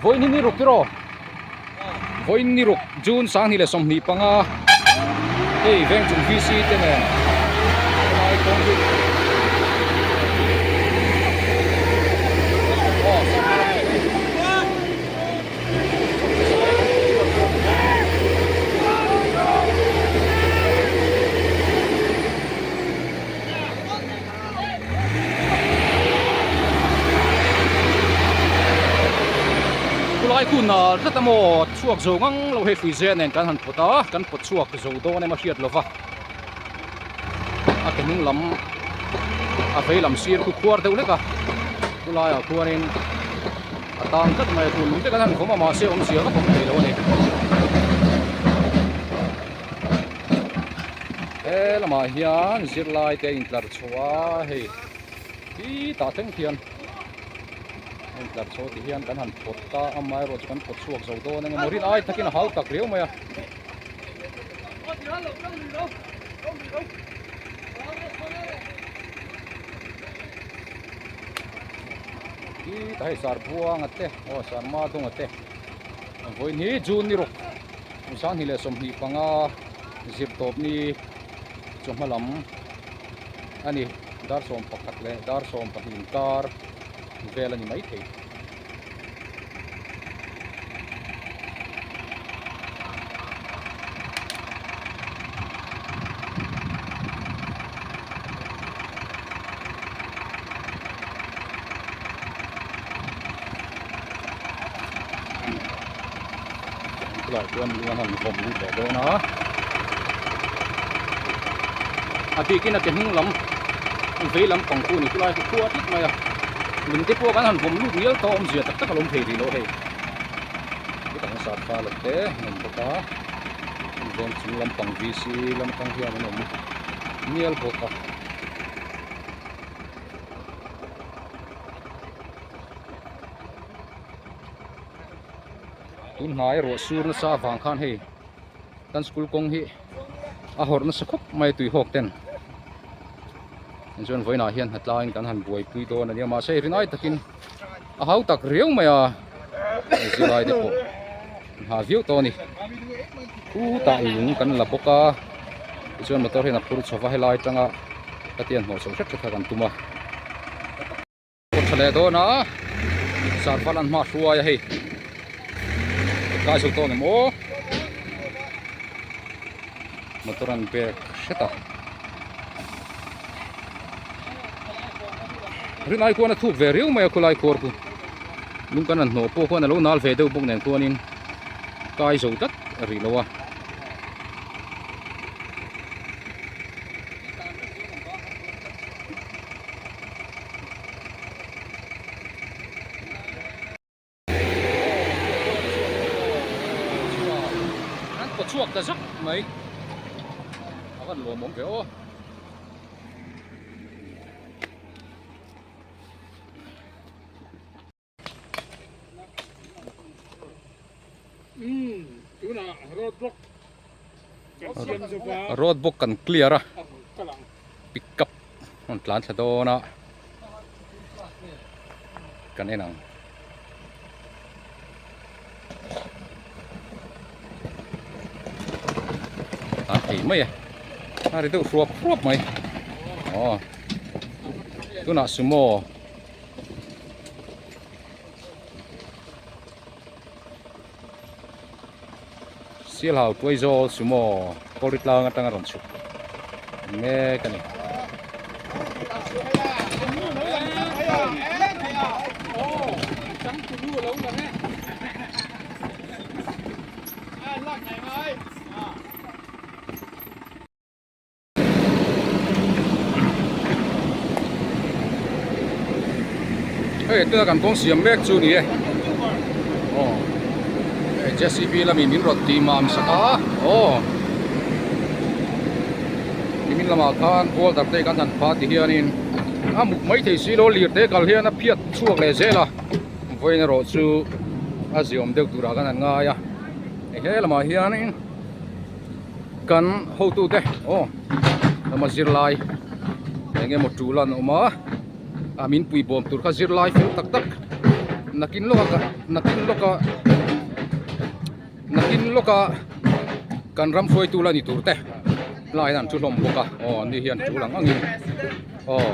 Vawiin hi ni ruk tiraw? Vawiin ni ruk June 2025 hei Vengchung VC te nen helai kawng hi aw Khulai khu nal tlat a maw chhuak zo ngang lo hei hrui zia nen kan han pawt a kan pawt chhuak zo dawn em a hriat lova a ke hnung lam a vei lam sir khu khuar deuh hlek a khulaiah khuanin a tang tlat mai a tun lung te kan han khawm a mahse awmzia vak awm thei lo a ni. He lamah hian zirlai te a intlar chho a hei hi tah thleng khian a intlar chho ti hian kan han pawt ta a amaherawh chu kan pawt chhuak zo dawn eng emaw rin ai takin a hau tak riau mai a. Hi tah hei sar buanga te aw sar ma dunga te vawiin hi June ni ruk. 2025 zir tawp ni chawhma lam a ni dar 11 leh dar 12 inkar vel a ni maithei. Khulai chuan lung an han vawm lut leh dawn a a bikin a ke hnung lam vei lam pang khu ni khulai chu khua tlat mai a lung te pawh kan han vawm lut ngial tawh awmzia tak tak a lo awm thei rih lo hei chutah hian sat fal te an awm bawk a veng chung lampang VC lam atang hian an awm ngial bawk a. Tun hnai ruah sur nasa avang khan hei kan school kawng hi a hawrh nasa khawp mai tui hawk ten chuan vawiinah hian hnatlangin kan han buaipui dawn a nia mahse hei rinai takin a hau tak riau mai a zirlai te pawh an ha viau tawh a ni khutah lung kan la bawk a tichuan motor hian a phur chho va helai atanga ka tian hnawh chho hret hret kha kan tum a. Kawt tha leh dawn a sarfal an hma hruai a hei kai zo tawh ni maw motor an bek hret a rinai khuan a thuk ve riau mai a khulai khuar khu lung kan han hnawh pawh khuan a lo nal ve deuh bawk nen khuanin kai zo tlat a rih lo a. An paw chhuak ta zak mai a van lawm awm ve aw. Road block kan clear a pick up rawn tlan thla dawn a kan en ang. Tlan thei mai e a ri deuh hruap hruap mai aw tunah sumo. Sialhau Tuaizawl Sumo Kawlri tlang atanga rawn chhuk mek a ni. Hei tuna kan kawng siam mek chu ni e aw hei JCB lami min rawn tih mam sak a aw nimin lamah khan boulder te kan han phah ti hianin a muk mai thei si lo lirte kal hian a phiat chhuak leh zel a vawiin erawh chu a ziawm deuh turah kan han ngai a he lamah hianin. Kan hotute aw lama zirlai eng emaw tul an awm a a min pui bawm tur kha zirlai fel tak tak. Nakin lawka nakin lawka nakin lawka kan ram hruaitu la ni tur te lai hian an thu hlawm bawk a aw an ni hian tul ang angin aw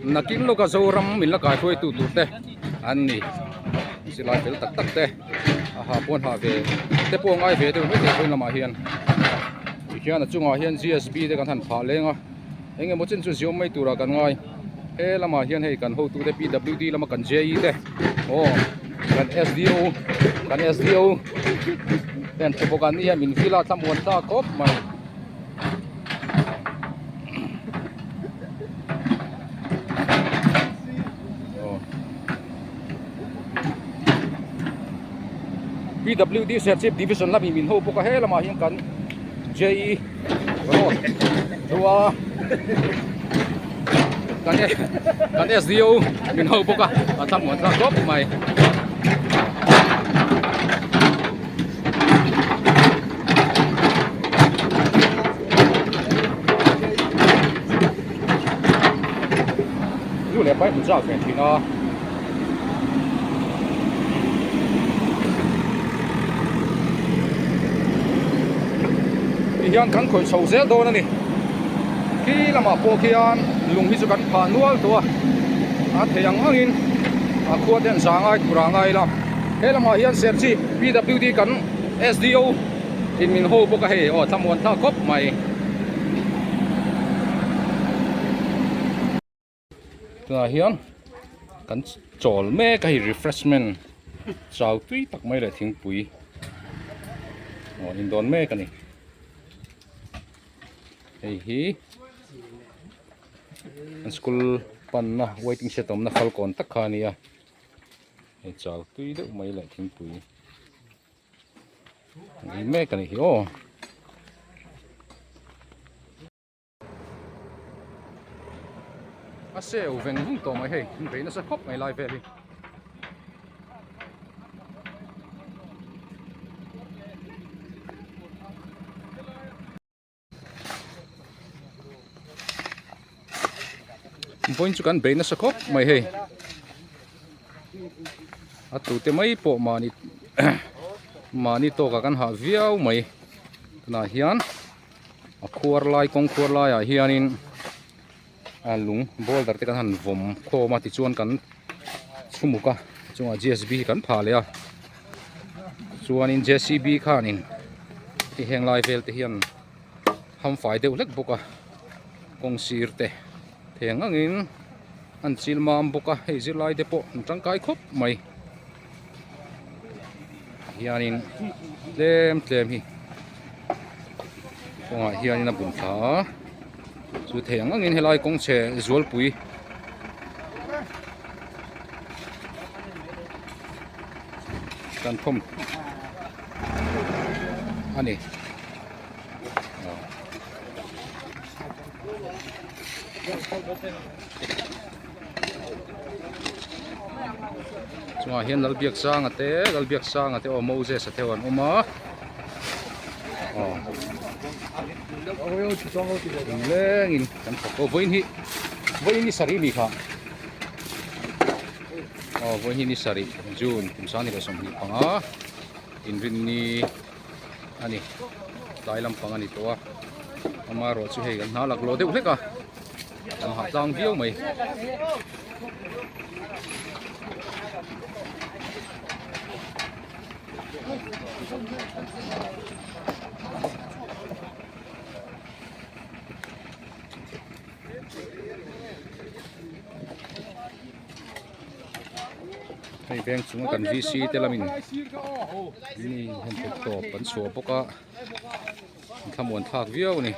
nakin lawka Zoram min la kai hruaitu tur te an ni silai fel tak tak te a ha pawn ha ve te pawh a ngai ve deuh mai thei vawiin lamah hian tihian a chungah hian G S B te kan han phah leng a. Eng emaw chen chu ziawm mai turah kan ngai. He lamah hian hei kan hotute PWD lama kan JE te aw kan SDO kan SDO te an thu bawk a ni hian min vil a thlamuan ta khawp mai. Aw PWD Serchhip Division lami min ho bawk a he lamah hian kan JE road chua kan kan SDO min ho bawk a a thlamuan thlak khawp mai. Nu leh pa hi an zah ve thin a. Ti hian kan khawih chho zel dawn a ni. Khi lamah pawh khian lung hi chu kan phah nual tawh a. A thei ang angin a khua te an za ngai tur a ngai ila. He lamah hian Serchhip PWD kan SDO in min ho bawk a hei aw thlamuan thlak khawp mai. Tunah hian kan chawl mek a hei refreshment chau tui tak mai leh thingpui aw in dawn mek a ni hei hi an school panna waiting shed awmna falkawn tak kha a ni a hei chau tui deuh mai leh thingpui. Ni mek a nih hi aw. A seu veng vung tawh mai hei an bei nasa khawp mai lai vel hi. Vawiin chu kan bei nasa khawp mai hei a tute mai pawh mahni mahni tawkah kan hah viau mai tunah hian a khuar lai kawng khuar laiah hianin a lung boulder te kan han vawm khawm a tichuan kan chhumuk a chungah G S B hi kan phah leh a chuanin J C B khanin hei heng lai vel te hian ham fai deuh hlek bawk a kawng sir te theng angin an chil mam bawk a hei zirlai te pawh an tangkai khawp mai hianin tlem tlem hi kawngah hianin a bun thla a chu thei ang angin helai kawng chhe zualpui kan thawm a ni. Chungah hian Lalbiaksanga te Lalbiaksanga te aw Moses a te an awm a aw lengin kan thawk aw vawiin hi vawiin ni sarih mi kha aw vawiin hi ni sarih June kum 2025 inrinni a ni tlai lampang a ni tawh a amaherawh chu hei kan hna laklawh deuh hlek a kan hah tlang viau mai. Hei veng chunga kan VC te lamin mi han thawk tawp an chhuah bawk a an thlamuan thlak viau a ni.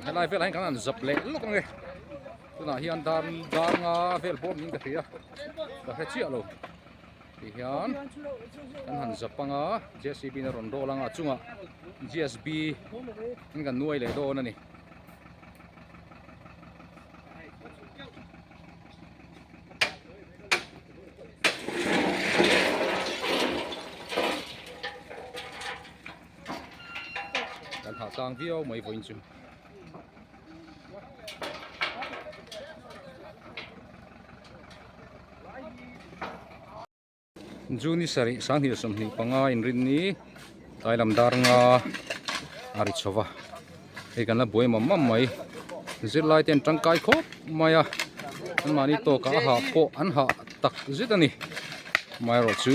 Helai velah hian kan han zap leh lawk ang e tunah hian dar dar nga vel bawm niin ka hria ka hre chiah lo. Tihian kan han zap anga JCB in a rawn roll anga a chungah GSB in kan nuai leh dawn a ni. Kan hah tlang viau mai vawiin chu. June ni sarih sanghnih 25 inrinni tlai lam dar nga a ri chho va hei kan la buai mam mam mai zirlai te an tangkai khawp mai a an mahni tawkah a hah pawh an hah tak zet a ni amaherawh chu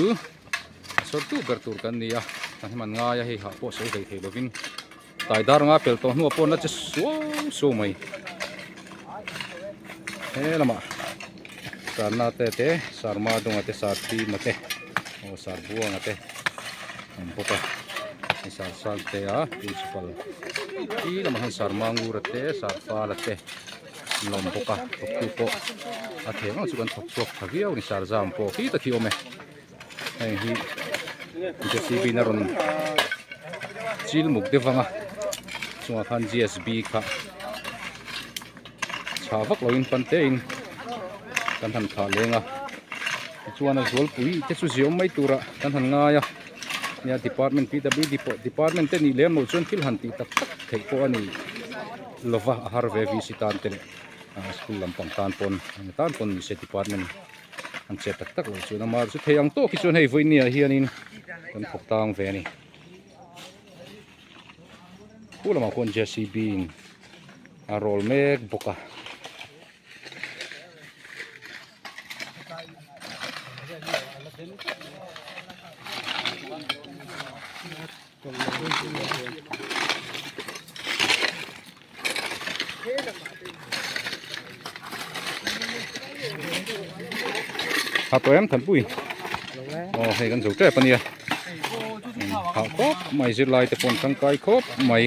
a sawrtu ber tur kan ni a kan hman ngai a hei hah pawh sawi hlei thei lovin tlai dar nga pel tawh hnuah pawh an la che suau suau mai he lamah sarna te te sarma dunga te sarthima te aw sarbuanga te an bawk a hei sar sang te a principal khi lamah hian sarma ngura te sarfala te an lo awm bawk a thawktu pawh a thei ang chu kan thawk chhuak tha viau a ni sarzam pawh khi tak hi a awm e. Heng hi JCB in a rawn chil muk deuh vang a chungah khan GSB kha chhah vak loin pan te in kan han thlah leng a tichuan a zualpui te chu ziawm mai turah kan han ngai a nia department PWD pawh department te nih lem loh chuan thil han tih tak tak theih pawh a ni lova a har ve VC tan te leh school lampang tan pawn tan pawn ni se department. An che tak tak lo chuan ama chu thei ang tawk hi chuan hei vawiin ah hianin kan thawk tang ve a ni. Khu lamah khuan JCB in a rawl mek bawk a. Ha tawh em Thanpui aw hei kan zo tep ania ha khawp mai zirlai te pawh an tangkai khawp mai.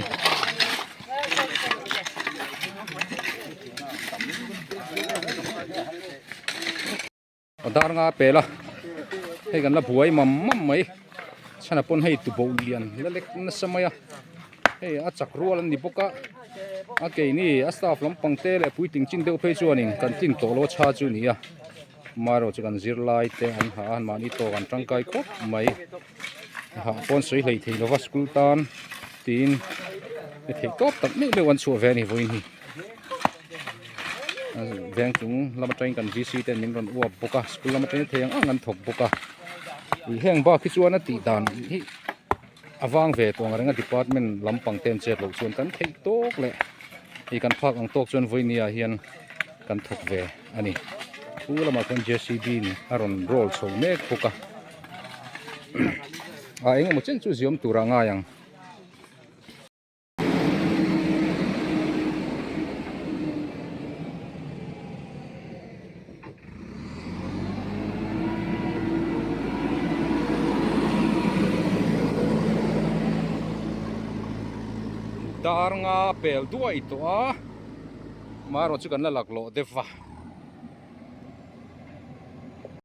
A dar nga pel a hei kan la buai mam mam mai chhan ah pawn hei tuboh lian la lek nasa mai a hei a chak rual an ni bawk a a keini a staff lampang te leh puitling chin deuh phei chuanin kan tlin tawh lo a chha chu a ni a amaherawhchu chu kan zirlai te an hah a mahni tawk an tangkai khawp mai a hah pawn sawi hlei thei lova school tan tiin ni theih tawp tak meuh meuh an chhuah ve a ni vawiin hi. Veng chung lam atangin kan VC ten min rawn uap bawk a school lam atangin thei ang ang an thawk bawk a ih heng bak hi chuan a tih dan hi a vang ve tawh ang reng a department lampang te an chet loh chuan kan theih tawk leh ih kan phak ang tawk chuan vawinia hian kan thawk ve a ni chu lamah chuan JCB in a rawn roll chho mek bawk a a eng emaw chen chu ziawm turah a ngai ang. Dar nga pel duai tawh a amaherawh chu kan la laklawh deuh va.